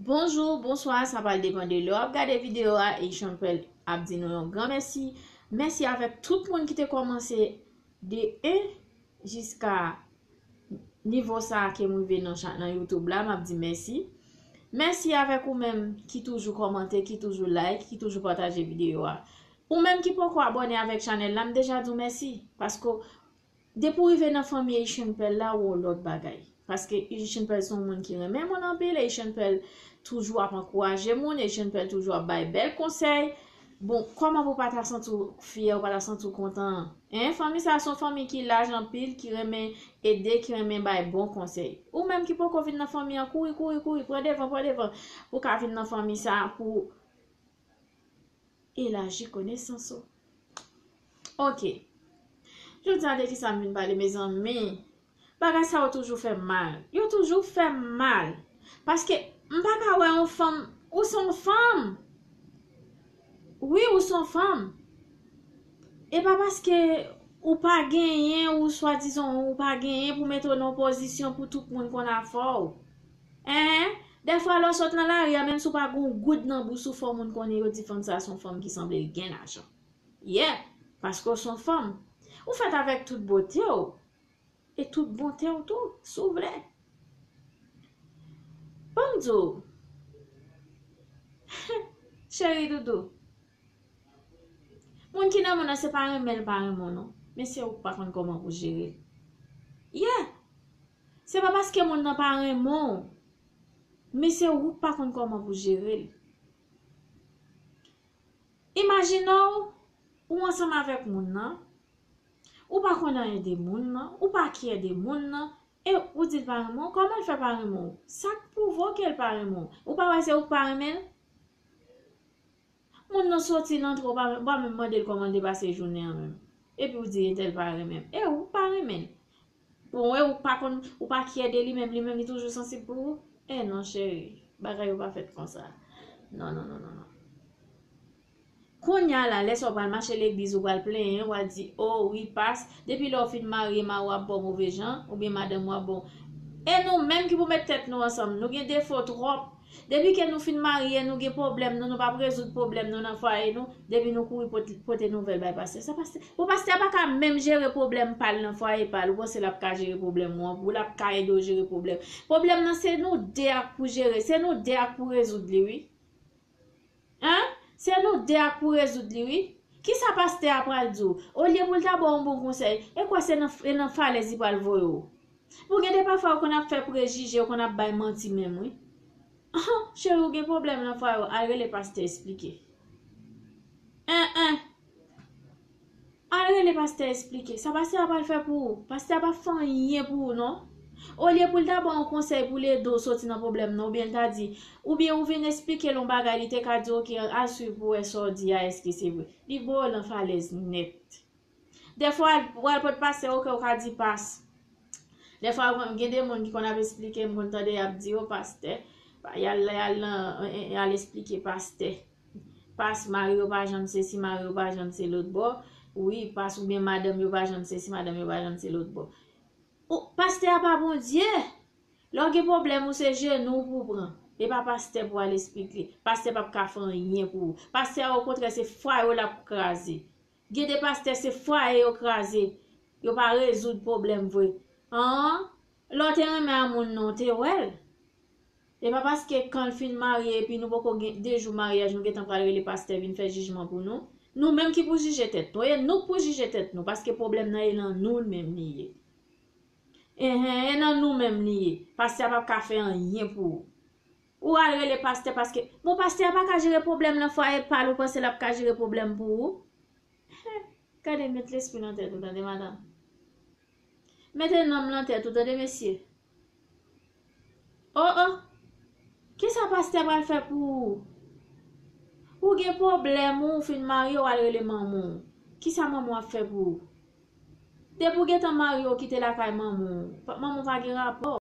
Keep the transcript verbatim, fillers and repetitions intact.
Bonjou, bonswa, sa pral depann de lè w ap gade videyo a, e Sean Paul ap di nou yon gran mèsi. Mèsi avèk tout moun ki te kòmanse de en jiska nivo sa a ke m rive nan cha-, nan YouTube la, m ap di mèsi. Mèsi avèk ou menm ki toujou kòmante, ki toujou like, ki toujou pataje videyo a. Ou menm ki poko abòne avèk chanèl la, m deja di w mèsi. Paske depi w rive nan fanmi Haitian Pearl la, ou yon lòt bagay. Paske Haitian Pearl se yon moun ki renmen moun anpil, Haitian Pearl toujou ap ankouraje moun, Haitian Pearl toujou ap bay bèl konsèy. Bon, kòman pou w pa ta santi w fyè, ou pa ta santi w kontan? Hein, fanmi sa a se yon fanmi ki laj anpil, ki renmen ede, ki renmen bay bon konsèy. Ou menm ki poko vin nan fanmi an, kouri, kouri, kouri, pran devan, pran devan, pou w ka vin nan fanmi sa a, pou elaji konesans ou. Ok. Jodi a de kisa m vin pale, mezanmi? Bagay sa yo toujou fè m mal. Yo toujou fè m mal. Paske m pa ka wè yon fanm, ou se yon fanm. Wi, ou se yon fanm. E pa paske ou pa genyen, ou swadizan ou pa genyen pou mete w nan yon pozisyon pou tout moun konn afè w. Hein? Dèfwa lè w sot nan lari a, menm si w pa gen yon goud nan bous ou, fò moun konnen, yo di fanm sa se yon fanm ki sanble l gen lajan. Yeah, paske w se yon fanm. Ou fèt avèk tout bote w e tout bonte w tou, si w vle. Ban m di w, cheri doudou, moun ki nan mond nan se pa renmen l pa renmen w non, men se ou k pa konn kòman pou jere l. Yeah, se pa paske moun nan pa renmen w, men se ou k pa konn kòman pou jere l. Imajine w, ou ansanm avèk moun nan, ou pa konn anyen de moun nan, ou pa kyè de moun nan, e ou di l pa renmen w, kòman l fè pa renmen w? Sa k pwouve w ke l pa renmen w? Ou pa wè se ou k pa renmen l? Moun nan soti, l antre, ou pa, ou pa menm mande l kòman l te pase jounen an menm. Epi ou di entèl pa renmen m. E ou pa renmen l. Bon, e ou pa konn, ou pa kyè de li menm, li menm li toujou sansib pou ou? E non, cheri, bagay yo pa fèt konsa. Non, non, non, non, non. Kounye a la, lè sa w pral mache legliz, ou pral plenyen, w pral di, "O wi, pas, depi lè w fin marye, mari w ap ba w move jan, oubyen madanm ou ap ba w." E nou menm ki pou met tèt nou ansanm, nou gen defo twòp. Depi ke nou fin marye, nou gen pwoblèm nou, nou p ap rezoud pwoblèm nou nan fwaye nou, depi nou kouri pot-, pote nouvèl bay pastè. Sa pastè, bon, pastè a pa ka menm jere pwoblèm pa l nan fwaye pa l, ou panse l ap ka jere pwoblèm ou an pou ou, l ap ka ede w jere pwoblèm. Pwoblèm nan se nou de ak pou jere, se nou de ak pou rezoud li, wi. Hein? Se nou de ak pou rezoud li, wi. Kisa pastè a pral di w? Olye pou l ta ba w yon bon konsèy, e kwè se nan, e nan falèz li pral voye w. Bon, gen de pafwa yo konn ap fè prejije, yo konn ap bay manti menm, wi. Ahan, cheri, ou gen pwoblèm nan fwaye w, al rele pastè esplike. En, en. Al rele pastè esplike. Sa pastè a pral fè pou ou? Pastè a p ap fè anyen pou ou, non. Olye pou l ta ba w yon konsèy pou l ede w soti nan pwoblèm nan, oubyen l ta di, oubyen ou vin esplike l yon bagay, li te ka di, "Oke, al swiv pou wè sa w di a, èske se vre." Li voye w nan falèz nèt. Dèfwa, w al pot pastè, oke, ou ka di pas. Dèfwa, gen de moun ki konn ap esplike, m konn tande y ap di, "O pastè, y al, y al nan, y al esplike pastè. Pas, mari yo pa janm sesi, mari yo pa janm se lòt bò. Wi, pas oubyen madanm yo pa janm sesi, madanm yo pa janm se lòt bò." Ou, pastè a pa Bondye. Lè w gen pwoblèm, ou se jenou w pou w pran. E pa pastè pou w al esplike. Pastè p ap ka fè anyen pou ou. Pastè a, okontrè, se fwaye w l ap kraze. Gen de pastè, se fwaye yo kraze. Yo pa rezoud pwoblèm vre. An, lè w te renmen a moun nan, w te wè l. E pa paske kan l fin marye, epi nou poko gen de jou maryaj, nou gentan pral rele pastè vin fè jijman pou nou. Nou menm ki pou jije tèt nou. E nou k pou jije tèt nou, paske pwoblèm nan e nan nou menm li ye. Enhen, e nan nou menm li ye. Pastè a p ap ka fè anyen pou ou. Ou al rele pastè paske, bon, pastè a pa ka jere pwoblèm nan fwaye pa l, ou panse l ap ka jere pwoblèm pou ou? Gade, met lespri nan tèt ou, tande, madanm. Mete nanm nan tèt ou, tande, mesye. O, o. Kisa pastè pral fè pou ou? Ou gen pwoblèm, ou fin marye, w al rele manman w. Kisa manman w ap fè pou ou? Depi w gentan marye, w kite lakay manman w. Pa, manman w pa gen rapò.